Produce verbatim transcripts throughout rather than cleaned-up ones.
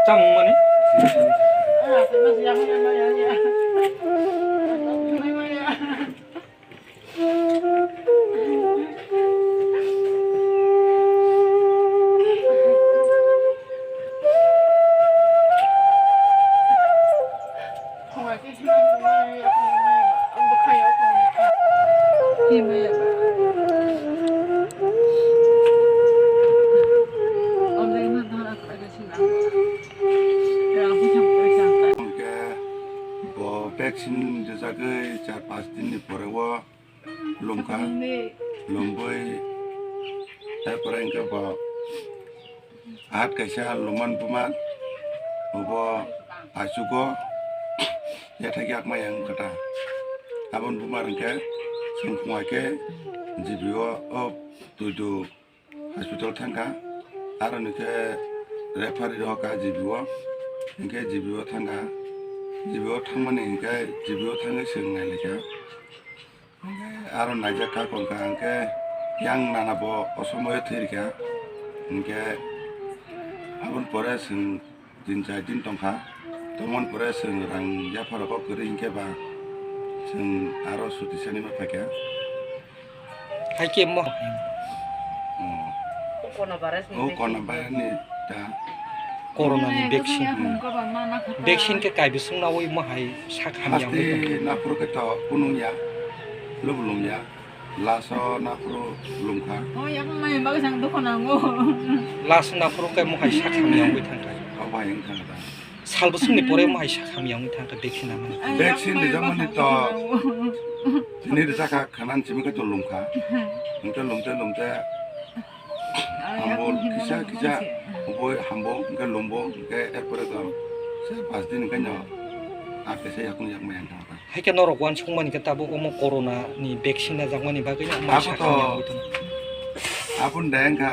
Chamung mani? Hwnkhe bo vaccine rijagwi char panch din ni pore o lomkha, lombwi tarpore hwnkhe bo ahat kaisa loman buma obo achugo yathai yakma yang kata. Aboni buma hwnkhe chwng khunga khe G B o o tuidu hospital thangkha, aro ni khe refer rok kha G B o, hinkhe G B o thangkha, G B o thangmani hinkhe G B o thangwi chwng nailaikha, hinkhe aro naijak kha konkha, hinkhe yang nana bo osomoyo thwirikha, hinkhe aboni pore chwng tin char din tongkha, tongmani pore chwng rang yapharokgo kwrwi hinkhe ba chwng aro suti sanima phaikha. Hai khe mo. Oh. O Corona virus ni ta. Corona ni vaccine. Hmm. Vaccine khe kaibiswng nawi mo hai sak hamya wngwi tong. Haste naphuru khe to kunung ya, lubulung ya, laso naphuru lungkha. Oh, yakung mai bagwi sang dukho nango. Laso naphuru khe mo hai sak hamya wngwi thangkha. Obo hai wngkha da. Sal bwswkni pore mo hai sak hamya wngwi thangkha vaccine namani. Vaccine rijak mani to tini rijak kha khana simi khe to lungkha. Hwnkhe lungte lungte hambo kisa kisa obo hambo hwnkhe lumbo hwnkhe erpore to char panch din hwnkhe no a kaisa yakung yakma yang thangkha. Hai khe norok uansukmani khe tabuk omo corona ni vaccine najakmani bagwi no omo abo sak to hamya wngwi tongo. Aboni dayang kha,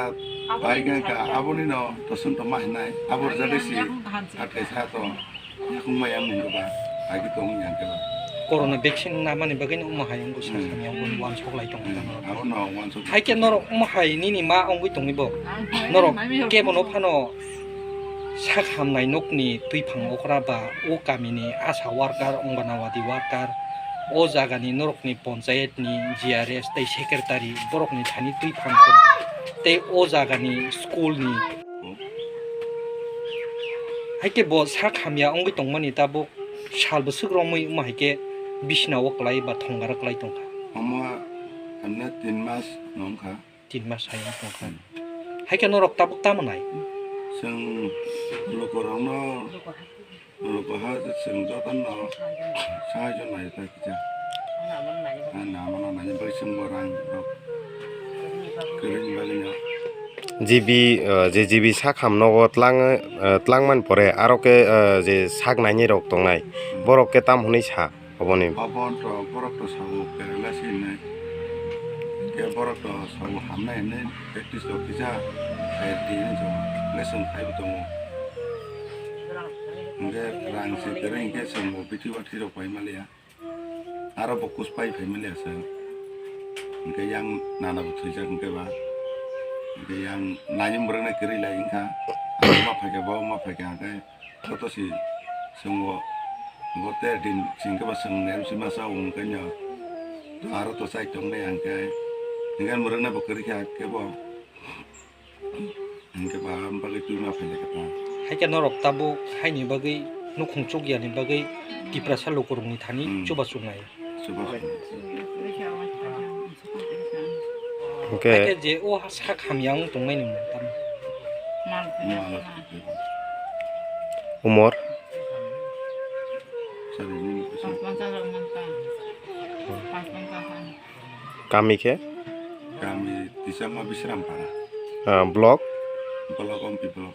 bai kha kha, aboni no tosun tongma hinai, abo rwjagwi si, atai sa to, yakung maya mung khe ba, agi tong yang khe ba. Corona vaccine namani bagwi no omo hai wngwi sak hamya wngwi uansuk lai tong kha norok. Abo no uansuk. Hai khe norok omo hai nini ma wngwi tongwi bo. Norok kebo no phano sak hamnai nokni twiphang okra ba o kamini asha worker, onganawadi worker, o jagani norokni ponchayetni G R S tei secretary borokni thani twiphang tongo tei o jagani schoolni. Hai khe bo sak hamya wngwi tongmani tabuk sal bwswk romwi wngma hai khe bisina o kwlai ba thongara kwlai tongkha. Omo hamya tin mas no wngkha. Tin mas hai wng tongkha. Hmm. Hai khe norok tabuk tamo nai? Chwng lukurokno, luku ha chwng jotono sahai jon nai ta kisa. Ani amano nai bai chwngbo rang rok kwrwini bagwino. G B, uh, je G B sak ham nogo tlang, uh, tlangmani pore aro khe, uh, je sak nainai rok tongnai, hmm, borok khe tam hwnwi sa? Oboni. Obo to borok to sabo kerela se hinwi. Hingke borok to sabo hamnai hinwi practice rok kisa khair di hinwi chwng lesson khaibo tongo. Hingke rang se kwrwi hingke chwng bo bithi bathi rok pai maliya. Aro bo kus pai phai maliya se. Hingke yang nana bo thwijak hingke ba. Hingke yang nai mwrwknai kwrwi lai wngkha. Abo ma phaikha, bo ma phaikha hingke. Joto si chwng bo, bo ter din chwng khe ba chwng nem si masa wng khe no. To aro to chai tong nai ang khe. Hingke mwrwknai bo kwrwi kha khe bo. Hingke ba am bagwi twi ma phai kha ta. Hai khe norok tabuk haini bagwi nukhung chukya ni bagwi Tiprasa lukurokni thani, hmm, chubachu nai. Hingke hai khe je o sak hamya wng tongmani mung tamo? Mal. Umor? Kami khe? Kami Tisama Bisrampara. Ah, block? Block Ompi block.